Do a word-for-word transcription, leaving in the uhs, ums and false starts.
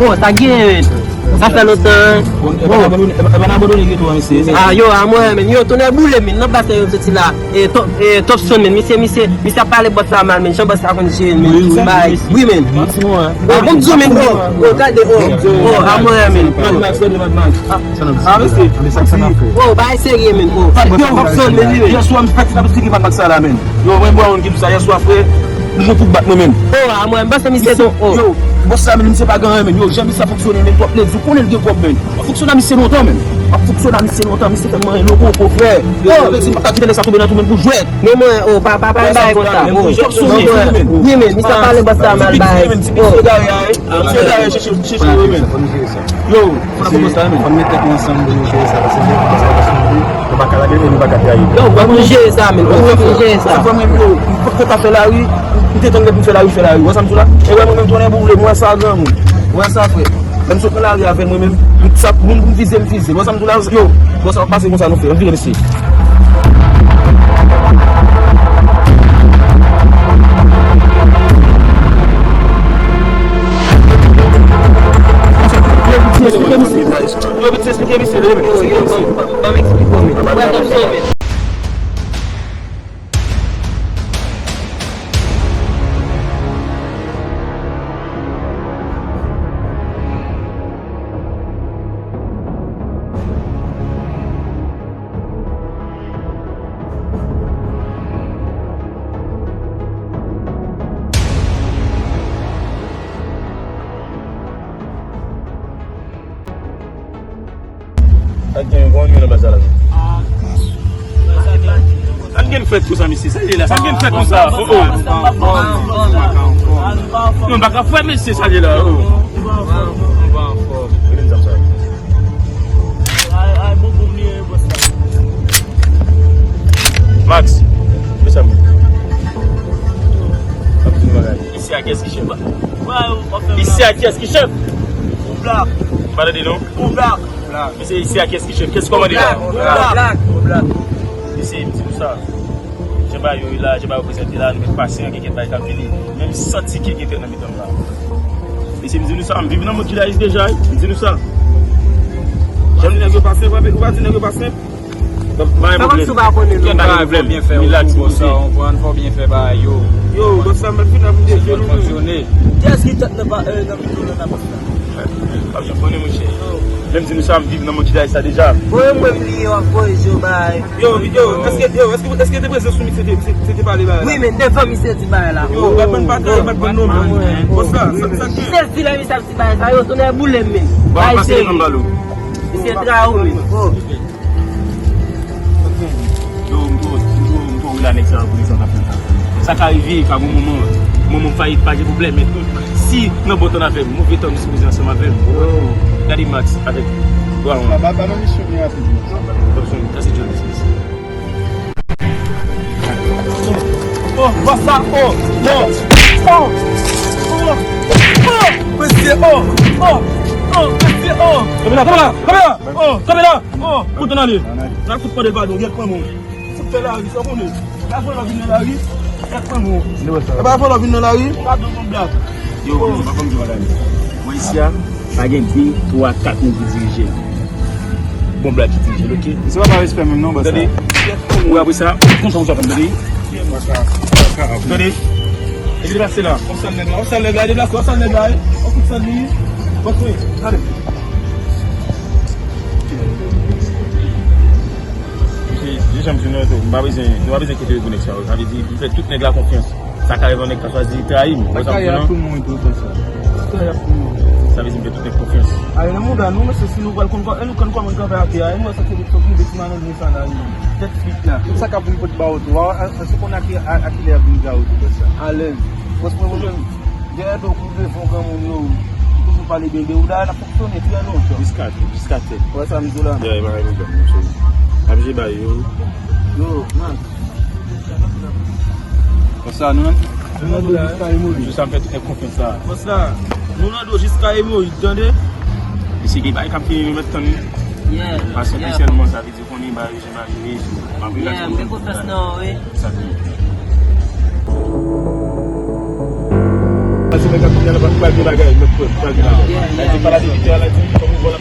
Oh, sa gen, men. Sa fè lontan, hein. Bon, e pa n abandone, e pa n abandone geto a, mesye. Ah, yo, a mwen, men. Yo, tonnè boule, men. Nan bas yo soti la. E, Top, e, Topson, men. Misye, misye, misye ap pale bòs la mal, men. Jan bòs la konn jere, men. Wi, wi, wi. Wi, men. Bon, bon, di, men. Oh, oh, gade, oh. Oh, a mwen, men. Mad Max, gade Mad Max. Ah, mesye. Oh, bagay serye, men. Oh, Topson, men, wi, men. Yèswa, m fèk fin ap esplike Mad Max sa la, men. Yo, mwen, bwa, moun ki di sa, yèswa, frè. M gon pou bat mwen menm. Oh, a mwen, m panse misye ton, oh. Yo, bòs sa menm, misye pa gen anyen menm. Yo, jan misye ap fonksyone menm, twòp ledi, ou konnen l gen kòb menm. M ap fonksyone a misye lontan menm. M ap fonksyone a misye lontan, misye fè m manyen loko, frè. Yo, sa vle di m pa ka kite nèg sa tonbe nan twou menm pou jwèt. Men mwen, oh, pa, pa, pa bay konsa. Yo, twòp sou misye menm. Wi, men, misye ap pale bòs sa mal bay. Ti pitit menm, ti pitit egare a, eh. Ti egare, chèche, chèche yo menm. Yo, fò n ap kòmanse la menm. Ann met tèt nou ansanm pou nou jere sa, paske m gen kòb sa pa sou nou, nou pa ka lage l e nou pa ka trayi l. Yo, fò nou jere sa, men. Fò nou jere sa. Sa fè mwen, yo, m pa ka fè lari, m te tann lè pou m fè lari, fè lari. Ou wè sa m di w la? E wè mwen menm, tonnè boule, m wè sa granmoun. Ou wè sa, frè? Lè m sot nan lari avè l, mwen menm, m t ap, moun pou m vize, m vize. Ou wè sa m di w la? Yo, bon, sa pa pase konsa, nou fè. Ann vire, mesye. Yo, pitit, esplike misye, leve, esplike misye. Ban m esplike w, men. Wè, Topson, men. Ak gen yon granmoun nan baz la la. Sa n gen fèt konsa, mesye? Sa l ye la? Sa n gen fèt konsa? Oh, oh. Non, m pa ka fè, mesye, sa l ye la? Oh. Max, fè sa mwen. Ap di nou bagay. Isi a kiyès ki chèf? Isi a kiyès ki chèf? Ou blak. Pa tande non. Ou blak. Mesye, isi a kiyès ki chèf? Kiyès ki kòmande la? Ou blak. Ou blak. Mesye, m di nou sa. Jan bagay yo ye la, jan bagay yo prezante la, nou mèt pasyan, gen kèk bagay k ap vini. Men m santi ke gen tèt nan mitan m la. Mesye, m di nou sa, m viv nan mond jidayis deja, wi. M di nou sa. Jan nèg yo pa senp, ou pa di nèg yo pa senp? Bagay pwoblèm. Gen bagay pwoblèm. Milad, ti mesye. Fò byen fè bagay yo. Yo, bòs la, m ap vin ap deje nou menm. Kiyès ki tèt nan pa, euh, nan mitan nan? Ap jan konnen, monchè. Menm si nou sa, m viv nan mond jidayis sa deja. Voye mwen li yo, ap voye yo bay. Yo, yo, èske, yo, èske, èske te prezans sou misye te, te, te, te pale bagay la? Wi, men devan misye di bagay la. Yo, bat bann patay, bat bann non, men. Bòs la, sa, sa ki. Misye di lè misye ap di bagay sa, yo, tonnè boule m, men. Bay seri. Misye tra ou, men. Oh. Yo, m twò, m twò, m twò ri la nèg sa yo pou rezon k ap fè sa. Sa ka rive, ka gon moman, moman m fayit, pa gen pwoblèm, men tout, si nan bon tan avè m, move tan nou sipoze ansanm avè m. Gade Max avèk Brown. Ba, ba, ba nan misyon byen rapid. Topson, sa se Jones, mesye. Oh, bòs la, oh, oh, oh, oh, oh, mesye, oh, oh, oh, mesye, oh. Kanpe la, kanpe la, kanpe la, oh, kanpe la. Oh, kote n ale? N al fout mande l padon, gèt pran men w. Fout fè lari, sa w konnen. Lè fò lò vin nan lari, gèt pran men w. E pa fò lò vin nan lari, padon bon blak. Yo, yo, pa fè m di w bagay. Mwen isi a, pa gen de, twa, kat moun ki dirije l. Bon blak ki dirije l, oke? Se pa pa respè menm non, bòs la. Tande? Ou apre sa, konsa ou sa fè m, tande? Tande? E ki deplase la? Wap sal nèg la, wap sal nèg la, e deplase, wap sal nèg la, e. Wap fout sal li. Wap fè, gade. Mesye, jan m di nou an tou, m pa bezwen, nou pa bezwen kite yo pou nèg sa yo. Sa vle di, m fè tout nèg la konfyans. Sa ka rive yon nèg ka chwazi trayi m. Ou wè sa m di w lan? Sa ka rive ak tout moun tou, frè sa. Sa ka rive ak tout moun. Sa vle di m fè tout nèg konfyans. Ale nan mouda nou, mesye, si nou pral konn kò, e nou konn kòman n kanpe atè a, e nou wè sa se de sòt rive ti malandren sa la, e tèt flit la. Tout sa k ap vin pot ba w tou, a, a, a, se konn a ki, a, a kilè y ap vin ba w tou, frè sa. Alèz. Pòs mwen, mwen menm, dèyè do kou devan granmoun yo, m toujou pale byen de ou, dayè n ap fonksyone trè lontan. Jiska, jiska tè. Ou wè sa m di w la? Dèyè, pa gen pwoblèm, non, sou. Ap je ba yo. Yo, man. Konsa, nou nan, nou nan do jiska emoji. Konsa, m fè tout nèg konfyans la. Konsa, nou nan do jiska emoji, tande? Mesye, gen bagay k ap vini, nou mèt tann wi. Yeah, yeah. Paske ofisyèlman, sa vle di konnen bagay yo jan bagay yo ye, m ap relax. Yeah, m gen konfyans nan ou, wi. Sa vle di. Pase nèg la kounye a la, pral gen bagay, nèg pral gen bagay. Ayiti pa la de lite a la, di, kòm ou vòlè